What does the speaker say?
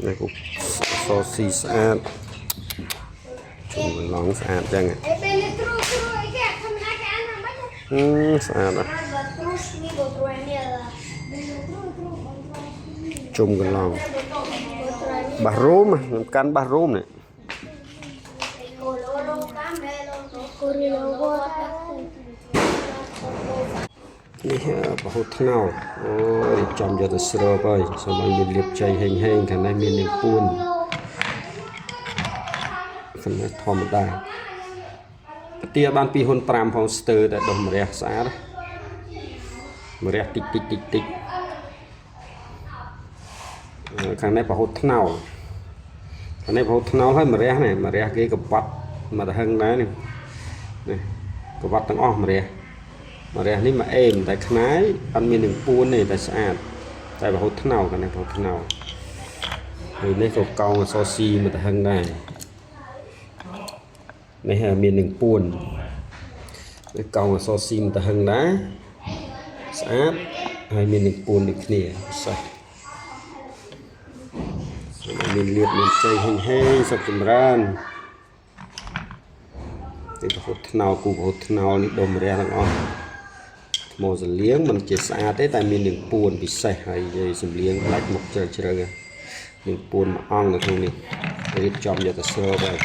នេះគូសស៊ីស្អាតជុំឡងស្អាតចឹង អេពេលនេះទ្រូទ្រូអីគេធម្មតាគេអានថាម៉េច ហឹមស្អាតណាស់ បើទ្រូស្មីបើទ្រូនេះទ្រូទ្រូបងទ្រូ ជុំកន្លងបាសរូមខ្ញុំកាន់បាសរូមនេះនេះបហូតថ្នោតអូយរៀបចំយកទៅស្រូបហើយសូមឲ្យមានលៀបជ័យហេងហេងខាងនេះមាននាងពួនខាងនេះធម្មតាពទាបាន2ហ៊ុន5ផងស្ទើរតែដុះម្រះស្អាតម្រះតិចតិចតិចតិចខាងនេះបហូតថ្នោតខាងនេះបហូតថ្នោតហើយម្រះនេះម្រះគេកបាត់មកទៅហឹងដែរនេះនេះកបាត់ទាំងអស់ម្រះម្រះនេះមកអេមតែខ្នាយអត់មាននឹងពួនទេតែស្អាតតែបហូតថ្នោតខាងនេះបហូតថ្នោតហើយនេះក៏កោងអសរស៊ីមកទៅហឹងដែរនេះហើយមាននឹងពួននេះកោងអសរស៊ីមកទៅហឹងដែរស្អាតហើយមាននឹងពួនដូចគ្នាពិសេសសូមឲ្យមានលៀបមានជ័យហេងហេងសុខចម្រើនទីបហូតថ្នោតគូបហូតថ្នោតនេះដុំរះទាំងអស់ថ្មសលៀងមិនជាស្អាតទេតែមាននឹងពួនពិសេសហើយនិយាយសំលៀងផ្លាច់មុខជ្រៅជ្រៅនឹងពួនមួយអង្គនៅក្នុងនេះរៀបចំយកទៅស្រូបហើយ